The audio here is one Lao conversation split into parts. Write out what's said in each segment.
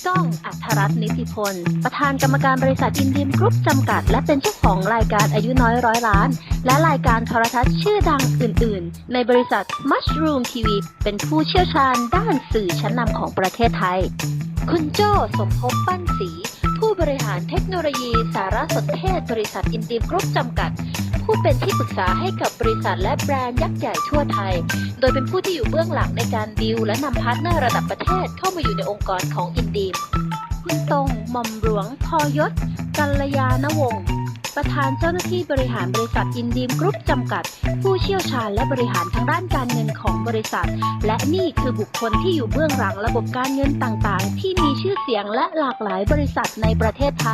ຕ້ອງ ອັດທະລັດ ນິຕິພົນ ປະທານກຳມະການບໍລິສັດ ອິນດີມ ກຣຸບ ຈຳກັດ ແລະ ເປັນເຈົ້າຂອງລາຍການ ອາຍຸນ້ອຍຮ້ອຍລ້ານ ແລະ ລາຍການໂທລະທັດຊື່ດັງອື່ນໆ ໃນບໍລິສັດ Mushroom ທີ ວີ ເປັນຜູ້ຊ່ຽວຊານດ້ານສື່ຊັ້ນນຳຂອງປະເທດໄທ. ຄຸນໂຈ້ ສົມພົບ ປັ້ນສີ ຜູ້ບໍລິຫານເທັກໂນໂລຢີສາລະສົນເທດບໍລິສັດ ອິນດີມ ກຣຸບ ຈຳກັດ ຜູ້ເປັນທີ່ປຶກສາໃຫ້ກັບບໍລິສັດ ແລະ ແບຣນຍັກໃຫຍ່ທົ່ວໄທ ໂດຍເປັນຜູ້ທີ່ຢູ່ເບື້ອງຫຼັງໃນການດິວ ແລະ ນຳພາດເນີລະດັບປະເທດເຂົ້າມາຢູ່ໃນອົງກອນຂອງ ອິນດີມ. ຄຸນຕົງ ໝ່ອມຫຼວງ ທ. ຍົດ ກັນລະຍານະວົງ ປະທານເຈົ້າໜ້າທີ່ບໍລິຫານບໍລິສັດ ອິນດີມ ກຣຸບ ຈຳກັດ ຜູ້ຊ່ຽວຊານ ແລະ ບໍລິຫານທາງດ້ານການເງິນຂອງບໍລິສັດ ແລະ ນີ້ຄືບຸກຄົນທີ່ຢູ່ເບື້ອງຫຼັງລະບົບການເງິນຕ່າງໆ ທີ່ມີຊື່ສຽງ ແລະ ຫຼາກຫຼາຍບໍລິສັດໃນປະເທດໄທ.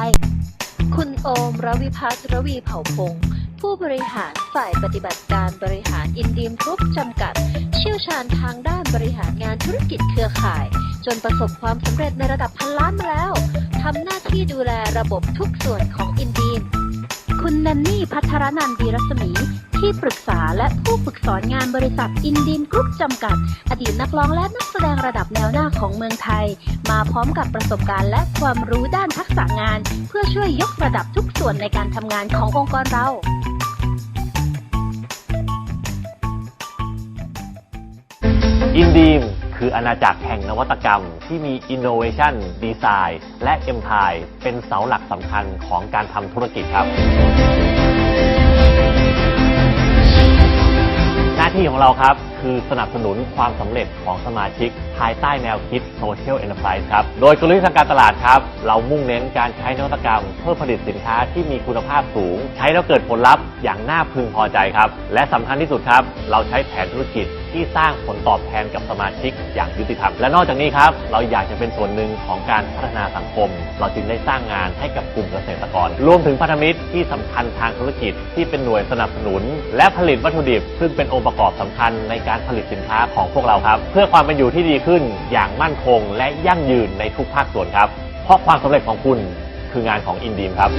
ຄຸນໂອມ ລະວິພັດ ລະວີເຜົ່າພົງ ຜູ້ບໍລິຫານ ຝ່າຍປະຕິບັດການບໍລິຫານ ອິນດີມ ກຣຸບ ຈຳກັດ ຊ່ຽວຊານທາງດ້ານບໍລິຫານງານທຸລະກິດເຄືອຂ່າຍ ຈົນປະສົບຄວາມສຳເລັດໃນລະດັບພັນລ້ານມາແລ້ວ, ທຳໜ້າທີ່ດູແລລະບົບທຸກສ່ວນຂອງ ອິນດີມ. ຄຸນແນນນີ ພັດທະລະນັນ ດີລັດສະໝີ ທີ່ປຶກສາ ແລະ ຜູ້ຝຶກສອນງານບໍລິສັດ ອິນດີມ ກຣຸບ ຈຳກັດ, ອະດີດນັກຮ້ອງ ແລະ ນັກສະແດງລະດັບແນວໜ້າຂອງເມືອງໄທ, ມາພ້ອມກັບປະສົບການ ແລະ ຄວາມຮູ້ດ້ານທັກສະງານ ເພື່ອຊ່ວຍຍົກລະດັບທຸກສ່ວນໃນການທຳງານຂອງອົງກອນເຮົາ. ອິນດີມ ຄືອານາຈັກແຫ່ງນະວັດຕະກຳທີ່ມີ Innovation Design ແລະ Empire ເປັນເສົາຫຼັກສຳຄັນຂອງການທຳທຸລະກິດຄັບ. ໜ້າທີ່ຂອງເຮົາຄັບ ຄືສະໜັບສະໜູນຄວາມສຳເລັດຂອງສະມາຊິກ ພາຍໃຕ້ແນວຄິດ Social Enterprise ຄັບ. ໂດຍກົນລະຍຸດທາງການຕະຫຼາດຄັບ ເຮົາມຸ່ງເນັ້ນການໃຊ້ນະວັດຕະກຳເພື່ອຜະລິດສິນຄ້າທີ່ມີຄຸນນະພາບສູງ, ໃຊ້ແລ້ວເກີດຜົນລັບຢ່າງໜ້າເພິ່ງພໍໃຈຄັບ ແລະ ສຳຄັນທີ່ສຸດຄັບ ເຮົາໃຊ້ແຜນທຸລະກິດທີ່ສ້າງຜົນຕອບແທນກັບສະມາຊິກຢ່າງຍຸຕິທຳ. ແລະ ນອກຈາກນີ້ຄັບ ເຮົາຢາກຈະເປັນສ່ວນໜຶ່ງຂອງການພັດທະນາສັງຄົມ, ເຮົາຈຶ່ງໄດ້ສ້າງງານໃຫ້ກັບກຸ່ມກະເສດຕະກອນ, ລວມເຖິງພັນທະມິດທີ່ສຳຄັນທາງທຸລະກິດ ທີ່ເປັນໜ່ວຍສະໜັບສະໜູນ ແລະ ຜະລິດວັດຖຸດິບ ຊຶ່ງເປັນອົງປະກອບສຳຄັນໃນການຜະລິດສິນຄ້າຂອງພວກເຮົາຄັບ, ເພື່ອຄວາມເປັນຢູ່ທີ່ດີຂຶ້ນຢ່າງໝັ້ນຄົງ ແລະ ຢັ້ງຢືນໃນທຸກພາກສ່ວນຄັບ. ເພາະຄວາມສຳເລັດຂອງຄຸນ ຄືງານຂອງ Indeem ຄັບ.